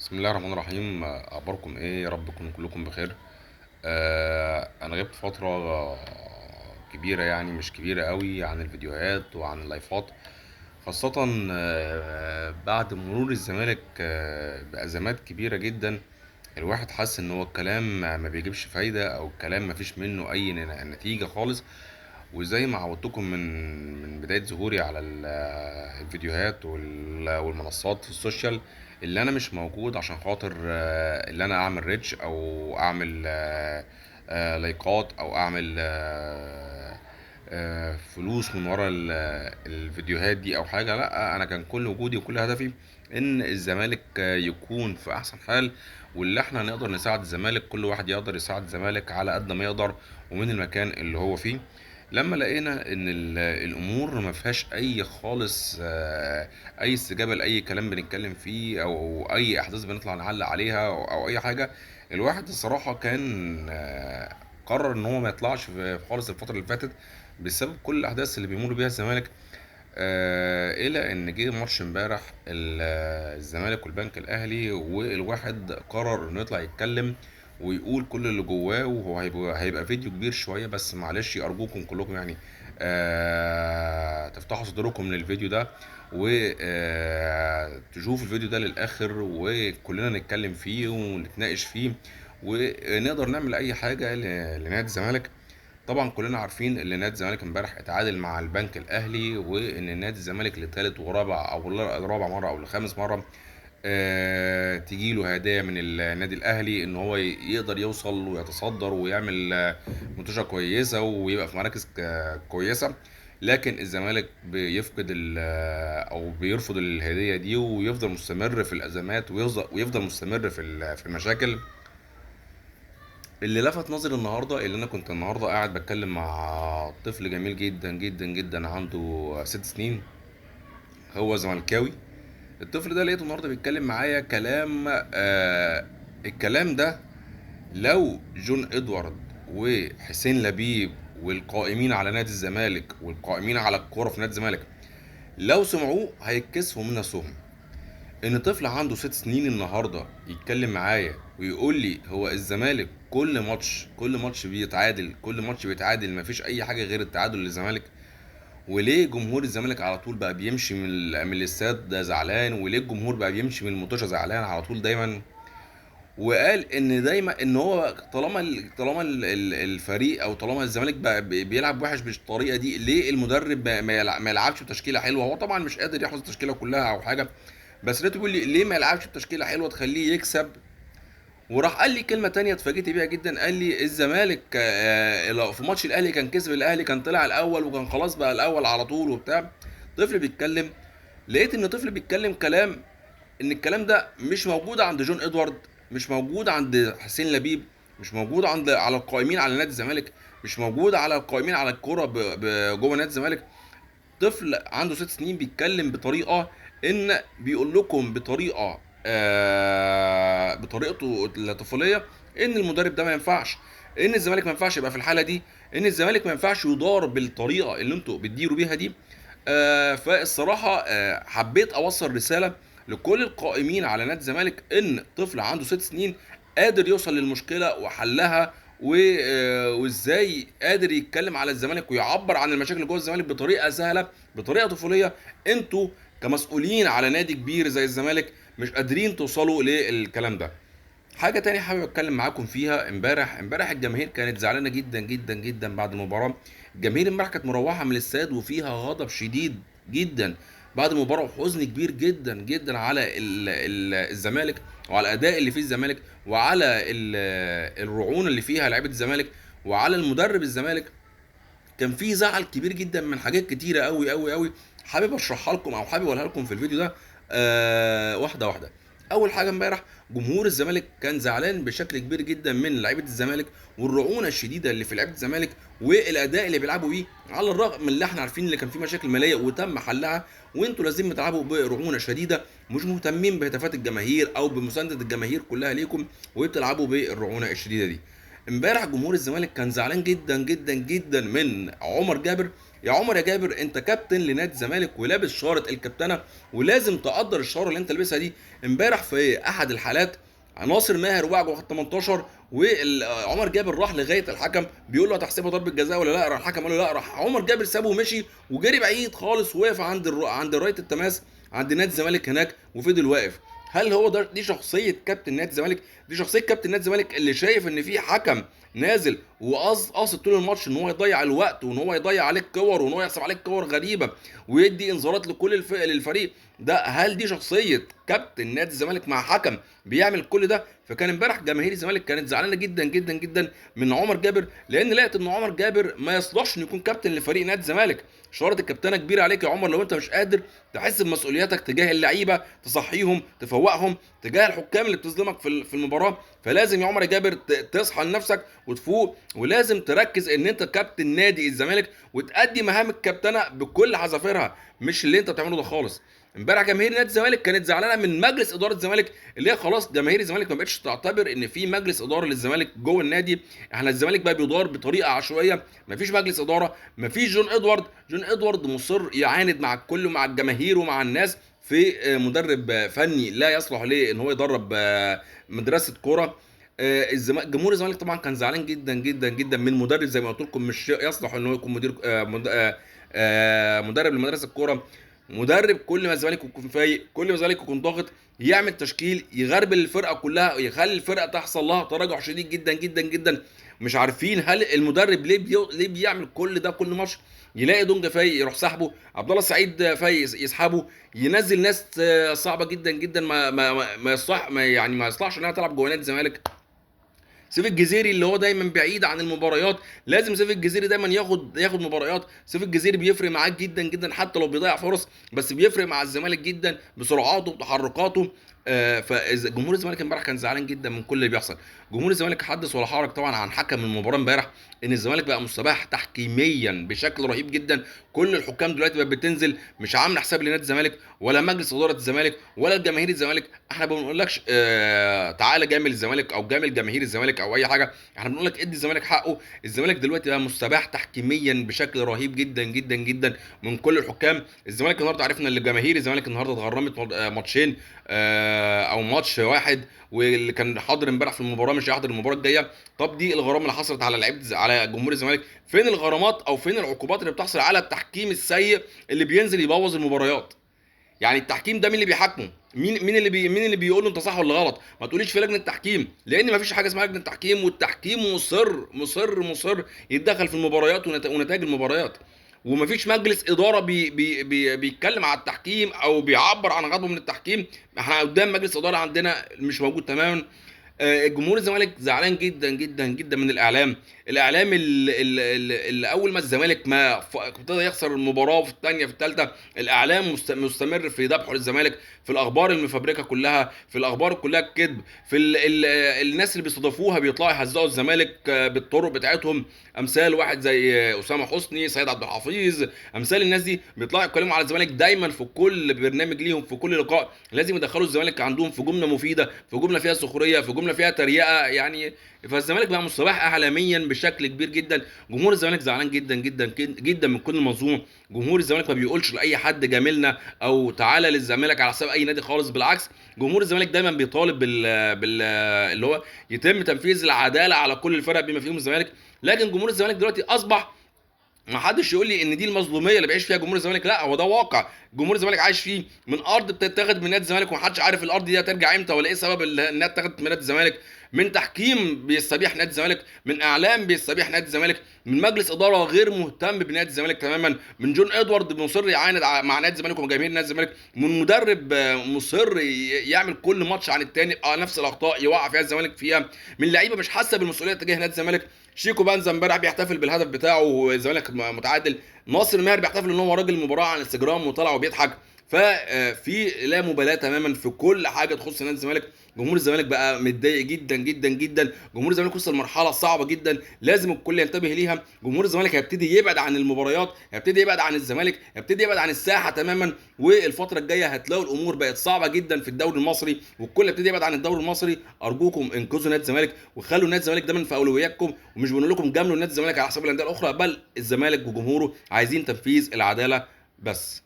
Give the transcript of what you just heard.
بسم الله الرحمن الرحيم. اخباركم ايه؟ يا رب تكونوا كلكم بخير. انا غبت فترة كبيره، يعني مش كبيرة قوي، عن الفيديوهات وعن اللايفات، خاصة بعد مرور الزمالك بازمات كبيرة جدا. الواحد حس ان هو الكلام ما بيجيبش فايده، او الكلام ما فيش منه اي نتيجة خالص. وزي ما عودتكم من بداية ظهوري على الفيديوهات والمنصات في ال social، اللي انا مش موجود عشان خاطر اللي انا اعمل reach او اعمل لايكات او اعمل فلوس من ورا الفيديوهات دي او حاجة. لا، انا كان كل وجودي وكل هدفي ان الزمالك يكون في احسن حال، واللي احنا نقدر نساعد الزمالك، كل واحد يقدر يساعد الزمالك على قد ما يقدر ومن المكان اللي هو فيه. لما لقينا ان الامور ما فيهاش اي خالص، اي استجابة لاي كلام بنتكلم فيه او اي احداث بنطلع نعلق عليها او اي حاجة، الواحد الصراحة كان قرر ان هو ما يطلعش خالص الفترة اللي فاتت بسبب كل الاحداث اللي بيمر بيها الزمالك. الى ان جه ماتش امبارح الزمالك والبنك الاهلي، والواحد قرر انه يطلع يتكلم ويقول كل اللي جواه، وهو هيبقى فيديو كبير شوية، بس معلش ارجوكم كلكم تفتحوا صدوركم للفيديو ده تشوفوا الفيديو ده للاخر، وكلنا نتكلم فيه ونتناقش فيه ونقدر نعمل اي حاجة لنادي الزمالك. طبعا كلنا عارفين ان نادي الزمالك امبارح اتعادل مع البنك الاهلي، وان نادي الزمالك لثالث ورابع او رابع مرة او لخامس مرة تجيله هدايا من النادي الاهلي ان هو يقدر يوصل ويتصدر ويعمل منتشرة كويسة ويبقى في مراكز كويسة. لكن الزمالك بيفقد او بيرفض الهدية دي، ويفضل مستمر في الازمات، ويفضل مستمر في المشاكل. اللي لفت نظري النهارده، اللي انا كنت النهارده قاعد بتكلم مع طفل جميل جدا جدا جدا عنده 6 سنين، هو زملكاوي. الطفل ده لقيته النهارده بيتكلم معايا كلام، الكلام ده لو جون ادوارد وحسين لبيب والقائمين على نادي الزمالك والقائمين على الكورة في نادي الزمالك لو سمعوه هيتكسفوا من نفسهم. ان طفل عنده 6 سنين النهارده يتكلم معايا ويقول لي هو الزمالك كل ماتش بيتعادل، كل ماتش بيتعادل، مفيش اي حاجة غير التعادل للزمالك. وليه جمهور الزمالك على طول بقى بيمشي من الاستاد ده زعلان؟ وليه الجمهور بقى بيمشي من المطوشه زعلان على طول دايما؟ وقال ان دايما ان هو طالما الفريق او طالما الزمالك بقى بيلعب وحش بالطريقة دي، ليه المدرب ما يلعبش بتشكيله حلوة؟ هو طبعا مش قادر يحفظ التشكيلة كلها او حاجة، بس لقيته بيقول لي ليه ما يلعبش بتشكيله حلوة تخليه يكسب. وراح قال لي كلمة تانية اتفاجئت بيها جدا، قال لي الزمالك لو في ماتش الاهلي كان كسب الاهلي كان طلع الاول وكان خلاص بقى الاول على طول. طفل بيتكلم، لقيت ان طفل بيتكلم كلام ان الكلام ده مش موجود عند جون ادوارد، مش موجود عند حسين لبيب، مش موجود على القائمين على نادي الزمالك، مش موجود على القائمين على الكورة جوه نادي الزمالك. طفل عنده 6 سنين بيتكلم بطريقة ان بيقول لكم بطريقته الطفولية ان المدرب ده ما ينفعش، ان الزمالك ما ينفعش يبقى في الحالة دي، ان الزمالك ما ينفعش يدار بالطريقة اللي انتوا بتديروا بيها دي. فالصراحه، حبيت اوصل رسالة لكل القائمين على نادي الزمالك ان طفل عنده 6 سنين قادر يوصل للمشكلة وحلها، وازاي قادر يتكلم على الزمالك ويعبر عن المشاكل اللي جوه الزمالك بطريقة سهلة، بطريقة طفوليه. انتوا كمسؤولين على نادي كبير زي الزمالك مش قادرين توصلوا للكلام ده. حاجة تانية حابب اتكلم معاكم فيها، امبارح الجماهير كانت زعلانة جدا جدا جدا بعد المباراة. الجماهير امبارح كانت مروحة من الاستاد وفيها غضب شديد جدا بعد المباراة، وحزن كبير جدا جدا على الزمالك وعلى الاداء اللي فيه الزمالك وعلى الرعونه اللي فيها لعيبة الزمالك وعلى المدرب الزمالك. كان في زعل كبير جدا من حاجات كتيرة قوي قوي قوي، حابب اشرحها لكم او حابب اقولها لكم في الفيديو ده، واحدة واحدة. اول حاجة امبارح جمهور الزمالك كان زعلان بشكل كبير جدا من لعيبة الزمالك والرعونه الشديدة اللي في لعيبة الزمالك والاداء اللي بيلعبوا بيه، على الرغم من اللي احنا عارفين اللي كان فيه مشاكل ماليه وتم حلها، وانتوا لازم تلعبوا برعونه شديدة، مش مهتمين بهتافات الجماهير او بمسانده الجماهير كلها ليكم، وبتلعبوا بالرعونه الشديدة دي. امبارح جمهور الزمالك كان زعلان جدا جدا جدا من عمر جابر يا عمر يا جابر انت كابتن لنادي الزمالك ولابس شارة الكابتنه، ولازم تقدر الشارة اللي انت لابسها دي. امبارح في احد الحالات ناصر ماهر وقع جوه 18، وعمر جابر راح لغاية الحكم بيقول له هتحسبها ضربه جزاء ولا لا؟ راح الحكم قال له لا، راح عمر جابر سابه ومشي وجري بعيد خالص، ووقف عند رايه التماس عند نادي الزمالك هناك وفضل واقف. هل هو ده دي شخصية كابتن نادي الزمالك؟ دي شخصية كابتن نادي الزمالك اللي شايف ان في حكم نازل وقاصد طول الماتش ان هو يضيع الوقت، وان هو يضيع عليك كور، وان هو يحسب عليك كور غريبة، ويدي انذارات لكل للفريق ده. هل دي شخصية كابتن نادي الزمالك مع حكم بيعمل كل ده؟ فكان امبارح جماهير الزمالك كانت زعلانة جدا جدا جدا من عمر جابر، لان لقت ان عمر جابر ما يصلحش انه يكون كابتن لفريق نادي الزمالك. شارة الكابتنه كبيرة عليك يا عمر، لو انت مش قادر تحس بمسؤولياتك تجاه اللعيبة، تصحيهم، تفوقهم، تجاه الحكام اللي بتظلمك في المباراة. فلازم يا عمر جابر تصحى لنفسك وتفوق، ولازم تركز ان انت كابتن نادي الزمالك وتأدي مهام الكابتنه بكل حذافيرها، مش اللي انت بتعمله ده خالص. امبارح جماهير نادي الزمالك كانت زعلانة من مجلس ادارة الزمالك، اللي هي خلاص جماهير الزمالك ما بقتش تعتبر ان في مجلس ادارة للزمالك جوه النادي. احنا الزمالك بقى بيدار بطريقة عشوائية، ما فيش مجلس ادارة، ما فيش جون ادوارد. جون ادوارد مصر يعاند مع الكل ومع الجماهير ومع الناس في مدرب فني لا يصلح ليه ان هو يدرب مدرسه كورة. جمهور الزمالك طبعا كان زعلان جدا جدا جدا من مدرب زي ما قلت لكم مش يصلح ان هو يكون مدير مدرب لمدرسة الكورة. مدرب كل ما الزمالك يكون فايق، كل ما الزمالك يكون ضاغط، يعمل تشكيل يغربل الفرقة كلها، يخلي الفرقة تحصل لها تراجع شديد جدا جدا جدا. مش عارفين هل المدرب ليه بيعمل كل ده كل ماتش. يلاقي دونجا فايق يروح سحبه، عبد الله السعيد فايق يسحبه، ينزل ناس صعبة جدا جدا ما ما ما, ما يصلح، ما يعني ما يصلحش انها تلعب جوه نادي الزمالك. سيف الجزيري اللي هو دايما بعيد عن المباريات، لازم سيف الجزيري دايما ياخد مباريات. سيف الجزيري بيفرق معاك جدا جدا حتى لو بيضيع فرص، بس بيفرق مع الزمالك جدا بسرعاته وتحركاته. فجمهور الزمالك امبارح كان زعلان جدا من كل اللي بيحصل. جمهور الزمالك حدث ولا حرج طبعا عن حكم المباراة امبارح، ان الزمالك بقى مستباح تحكيميا بشكل رهيب جدا. كل الحكام دلوقتي بقت بتنزل مش عامله حساب لنادي الزمالك ولا مجلس ادارة الزمالك ولا جماهير الزمالك. احنا ما بنقولكش تعالى جامل الزمالك او جامل جماهير الزمالك او اي حاجة، احنا بنقول لك ادي الزمالك حقه. الزمالك دلوقتي بقى مستباح تحكيميا بشكل رهيب جدا جدا جدا من كل الحكام. الزمالك النهارده عرفنا ان جماهير الزمالك النهارده اتغرمت ماتشين او ماتش واحد، واللي كان حاضر امبارح في المباراة مش هيحضر المباراة الجاية. طب دي الغرامة اللي حصلت على لعيبة على جمهور الزمالك، فين الغرامات او فين العقوبات اللي بتحصل على التحكيم السيء اللي بينزل يبوظ المباريات؟ يعني التحكيم ده مين اللي بيحاكمه؟ مين اللي بيقول له انت صح ولا غلط؟ ما تقوليش في لجنة تحكيم، لان ما فيش حاجة اسمها لجنة تحكيم، والتحكيم مصر مصر مصر يتدخل في المباريات ونتائج المباريات، ومفيش مجلس ادارة بي بي بي بيتكلم على التحكيم او بيعبر عن غضبه من التحكيم. احنا قدام مجلس ادارة عندنا مش موجود تماما. جمهور الزمالك زعلان جدا جدا جدا من الاعلام، الاعلام اللي اول ما الزمالك ما ابتدى يخسر المباراة في الثانية في الثالثة، الاعلام مستمر في ذبحه للزمالك، في الاخبار المفبركه كلها، في الاخبار كلها الكذب، في الناس اللي بيستضيفوها بيطلعوا يهزقوا الزمالك بالطرق بتاعتهم، امثال واحد زي اسامة حسني، سيد عبد الحفيظ، امثال الناس دي بيطلعوا يتكلموا على الزمالك دايما في كل برنامج ليهم، في كل لقاء لازم يدخلوا الزمالك عندهم في جملة مفيدة، في جملة فيها سخرية، في جملة فيها تريقه. يعني فالزمالك بقى مستباح اعلاميا بشكل كبير جدا. جمهور الزمالك زعلان جدا جدا جدا من كل المنظومة. جمهور الزمالك ما بيقولش لاي حد جاملنا او تعالى للزمالك على حساب اي نادي خالص، بالعكس جمهور الزمالك دايما بيطالب بال اللي هو يتم تنفيذ العدالة على كل الفرق بما فيهم الزمالك. لكن جمهور الزمالك دلوقتي اصبح ما حدش يقول لي ان دي المظلوميه اللي بيعيش فيها جمهور الزمالك، لا هو ده واقع جمهور الزمالك عايش فيه، من ارض بتتاخد من نادي الزمالك ومحدش عارف الارض دي هترجع امتى ولا ايه سبب انها اتاخدت من نادي الزمالك، من تحكيم بيستبيح نادي الزمالك، من اعلام بيستبيح نادي الزمالك، من مجلس ادارة غير مهتم بنادي الزمالك تماما، من جون ادوارد مصر يعاند مع نادي الزمالك وجماهير نادي الزمالك، من مدرب مصر يعمل كل ماتش عن الثاني نفس الاخطاء يوقع فيها الزمالك فيها، من لعيبة مش حاسه بالمسؤولية تجاه نادي الزمالك. شيكو بانزا امبارح بيحتفل بالهدف بتاعه والزمالك متعادل، ناصر ماهر بيحتفل ان هو راجل المباراة على الانستجرام وطلع وبيضحك. ففي لا مبالاة تماما في كل حاجة تخص نادي الزمالك. جمهور الزمالك بقى متضايق جدا جدا جدا. جمهور الزمالك وصل لمرحلة صعبة جدا لازم الكل ينتبه ليها. جمهور الزمالك هيبتدي يبعد عن المباريات، هيبتدي يبعد عن الزمالك، هيبتدي يبعد عن الساحة تماما. والفترة الجاية هتلاقوا الامور بقت صعبة جدا في الدوري المصري، والكل يبتدي يبعد عن الدوري المصري. ارجوكم انقذوا نادي الزمالك وخلوا نادي الزمالك دايما في اولوياتكم، ومش بنقول لكم جاملوا نادي الزمالك على حساب الاندية الاخرى، بل الزمالك وجمهوره عايزين تنفيذ العدالة بس.